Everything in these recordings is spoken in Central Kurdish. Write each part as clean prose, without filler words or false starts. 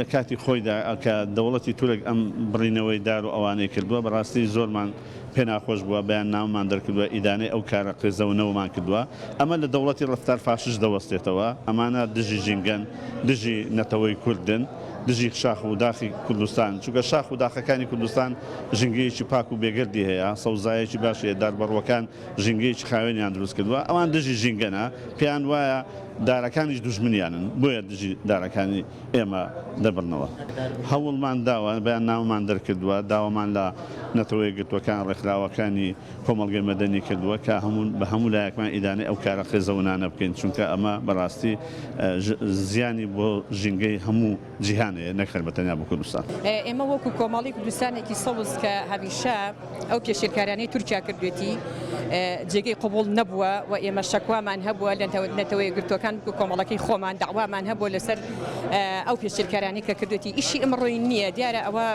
لە کاتی خۆیدا کە دەوڵەتی تورک ئەم بڕینەوەی دار و ئەوانەی کردووە بەڕاستی زۆرمان پێ ناخۆش بووە، بەیاننامەمان دەرکردووە ئیدانەی ئەو کارە قێزەونەوەمان کردووە. ئەمە لە دەوڵەتی ڕەفتار فاشیست دەوەستێتەوە، ئەمانە دژی ژینگەن، دژی نەتەوەی کوردن، دژی شاخ و داخی کوردستان، چونکە شاخ و داخەکانی کوردستان ژینگەیەکی پاک و بێگەردی هەیە، سەوزایەکی باشی هەیە، داربەڕووەکان ژینگەیەکی خاوێنیان دروست کردووە، ئەوان دژی ژینگەنە، پێیان وایە دارەکانیش دوژمنیانن، بۆیە دژی دارەکانی ئێمە دەبڕنەوە. هەوڵمان داوە، بەیاننامەمان دەرکردووە، داوامان لە نەتەوە یەکگرتووەکان، ڕێکخراوەکانی کۆمەڵگەی مەدەنی کردووە کە هەموو بە هەموو لایەکمان ئیدانەی ئەو کارە قێزەونانە بکەین، چونکە ئەمە بەڕاستی زیانی بۆ ژینگەی هەموو جیهان هەیە نەک هەر بە تەنیا بۆ کوردستان. ئێمە وەکو کۆمەڵی کوردستانێکی سەوز کە هەمیشە ئەو پێشێلکاریانەی تورکیا کردوێتی جێگەی قبوڵ نەبووە و ئێمە شەکوامان هەبووە لە نەتەوە یەکگرتووەکان وەکو کۆمەڵەکەی خۆمان داوامان هەبووە لەسەر ئەو پێشێلکارانەی کە کردوێتی ئیشی ئمڕۆی نییە دیارە ئەوە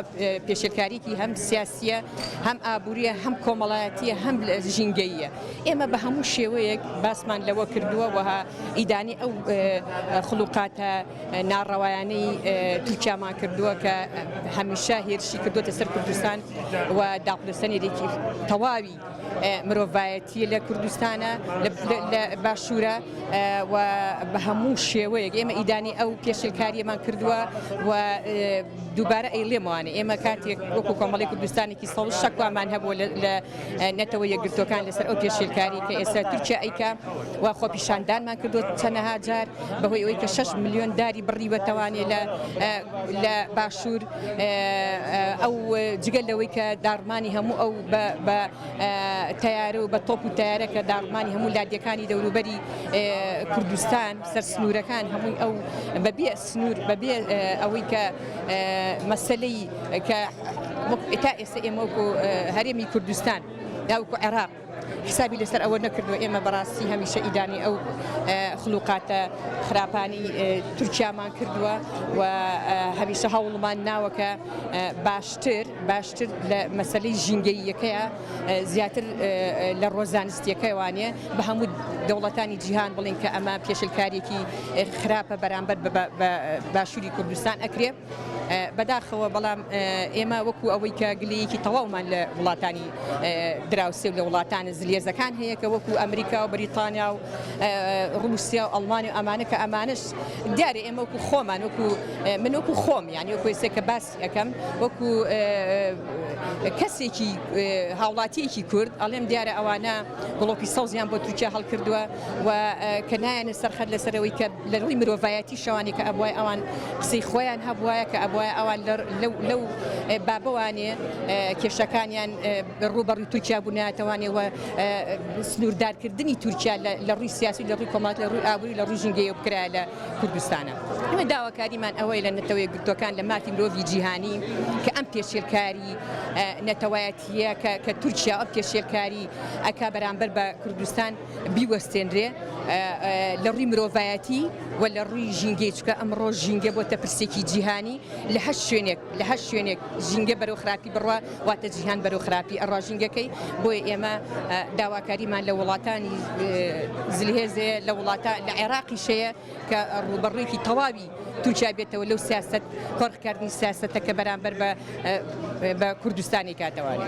پێشێلکاریکی هەم سیاسیە هەم ئابووریە هەم کۆمەڵایەتیە هەم ژینگەییە ئێمە بە هەموو شێوەیەک باسمان لەوە کردووە وەها ئیدانی ئەو خلوقاتە ناڕەوایانەی تورکیامان کردووە کە هەمیشە هێرشی کردوتە سەر کوردستان و داپلۆسەنێکی تەواوی مرۆڤایەتیە لە کوردستانە لە باشوورە و بە هەموو شێوەیەک ئێمە ئیدانی ئەو پێشلکاریەمان کردووە و دووبارە ئەیڵێمەوانێ ئێمە کاتێک وەکو کۆمەڵی کوردستانێکی سەوز شەکوامان هەبووە لە نەتەوە یەکگرتووەکان لەسەر ئەو پێشێلکاری کە ئێستا تورکیا ئەیکا و خۆپیشاندانمان کردووە چەنەها جار بەهۆی ئەوەی کە 6 ملیۆن داری بڕیوەتەوانێ لە لە باشوور ئەو جگە لەوەی کە داڕمانی هەموو ئەو بە تەیارە و بە تۆپ و تەیارە کە داڕمانی هەموو لادیەکانی دەوروبەری کوردستان سەر سنوورەکان هەمووی ئەو بەبێ سنوور بەبێ ئەوەی کە مەسەلەی کە تا ئێستا ئێمە وەکو هەرێمی کوردستان یا وەکو عێراق حسابی لەسەر ئەوە نەکردووە ئێمە بەڕاستی هەمیشە ئیدانی ئەو خلوقاتە خراپانی تورکیامان کردووە و هەمیشە هەوڵمان ناوە کە باشتر باشتر لە مەسلەی ژینگەییەکەیە زیاتر لە ڕۆ زانستیەکەوانێ بە هەموو دەوڵەتانی جیهان بڵین کە ئەمە پێشلکاریەکی خراپە بەرامبەر بە باشووری کوردستان ئەکرێ بەداخەوە بەڵام ئێمە وەکو ئەوەی کە گلەیەکی تەواومان لە وڵاتانی دراوسێ و لە وڵاتانە زلێزەکان هەیە کە وەکو ئەمریکا و بەریتانیا و ڕووسیا و ئەڵمانی و ئەمانە کە ئەمانش دیارە ئێمە وەکو خۆمان وەکو من وەکو خۆم یانی وەکو ئێستا کە باسی ئەەکەم وەکو کەسێکی هاوڵاتیەکی کورد ئەڵێم دیارە ئەوانە گڵۆپی سەوزیان بۆ تورکیا هەڵکردووە و کە نایەنە سەرخەت لەسەرەوەی کە لە ڕووی مرۆڤایەتی شەوانی کە ئەبوای ئەوان قسەی خۆیان هەبوایە کە ئەبوایە ئەوان لەو بابەوانێ کێشەکانیان ڕووبەڕووی تورکیا بوونایەتەوانێ و سنووردارکردنی تورکیا لە ڕووی سیاسی لە ڕووی کۆمەڵات لە ڕووی ئابووری لە ڕووی ژینگەیە بکرایە لە کوردستانە. ئێمە داواکاریمان ئەوەیە لە نەتەوە یەکگرتووەکان لە مافی مرۆڤی جیهانی کە ئەم پێشێلکاری نەتەوایەتییە کە تورکیا ئەم پێشێلکاری ئەکا بەرامبەر بە کوردستان بیوەستێنرێ لە ڕووی مرۆڤایەتی و لە ڕووی ژینگەی چونکە ئەمڕۆ ژینگە بۆتە پرسێکی جیهانی لە هەر شوێنێک لە هەر شوێنێک ژینگە بەرەو خراپی بڕوا واتە جیهان بەرەو خراپی ئەڕوا ژینگەکەی بۆیە ئێمە داواکاریمان لە وڵاتانی زلهێزەیە لە وڵاتە لە عێراقیش هەیە کە ڕووبەڕوویەکی تەواوی تورکیا بێتەوە لەو سیاسەت قۆرخکردنی سیاسەتە کە بەرامبەر بە بە کوردستانی کاتەوانێ.